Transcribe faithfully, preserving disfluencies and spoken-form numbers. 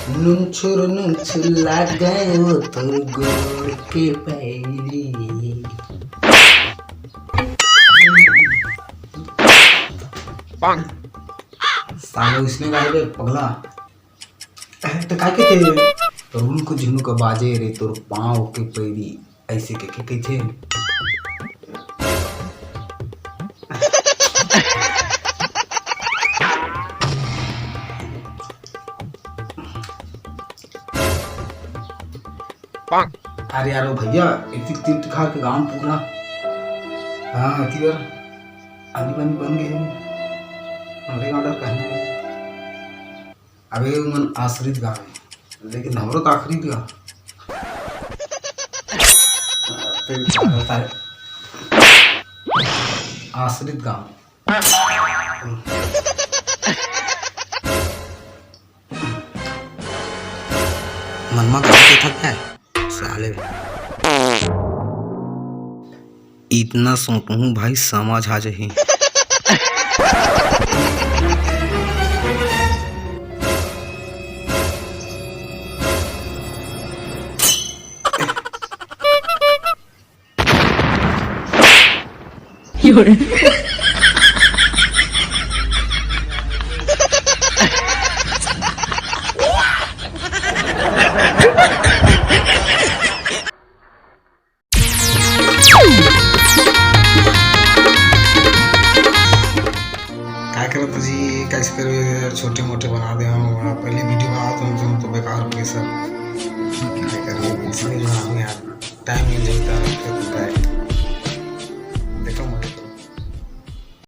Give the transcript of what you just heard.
नुनछुर नुनछुर लागे वो तोर गोड़ के पैरी। साले उसने गाय बे पगला। तो का कहते हैं? रुन को झुनु का बाजे रे तोर पाँव के पैरी। ऐसे के, के कहिथे। अरे यार, ओ भैया, इतनी तीर तिखार के गांव पूरा। हाँ, अति बार आनी बानी बन गए हैं। हमारे गांव डर कहने। अबे, उमन आश्रित गांव है, लेकिन हमरो तो आखिरी गांव। आश्रित गांव। मनमा गांव के थक जाए साले। इतना सोटहूँ भाई, समझ आ जाही। काय करत जी, कैसे करबे यार, छोटे मोटे बना दे हम। पहले वीडियो बनावत हम तो, तो बेकार हो गए सब। काय करबे, इसलिए बनावे यार, टाइम मिल जाता है, क्या पता है।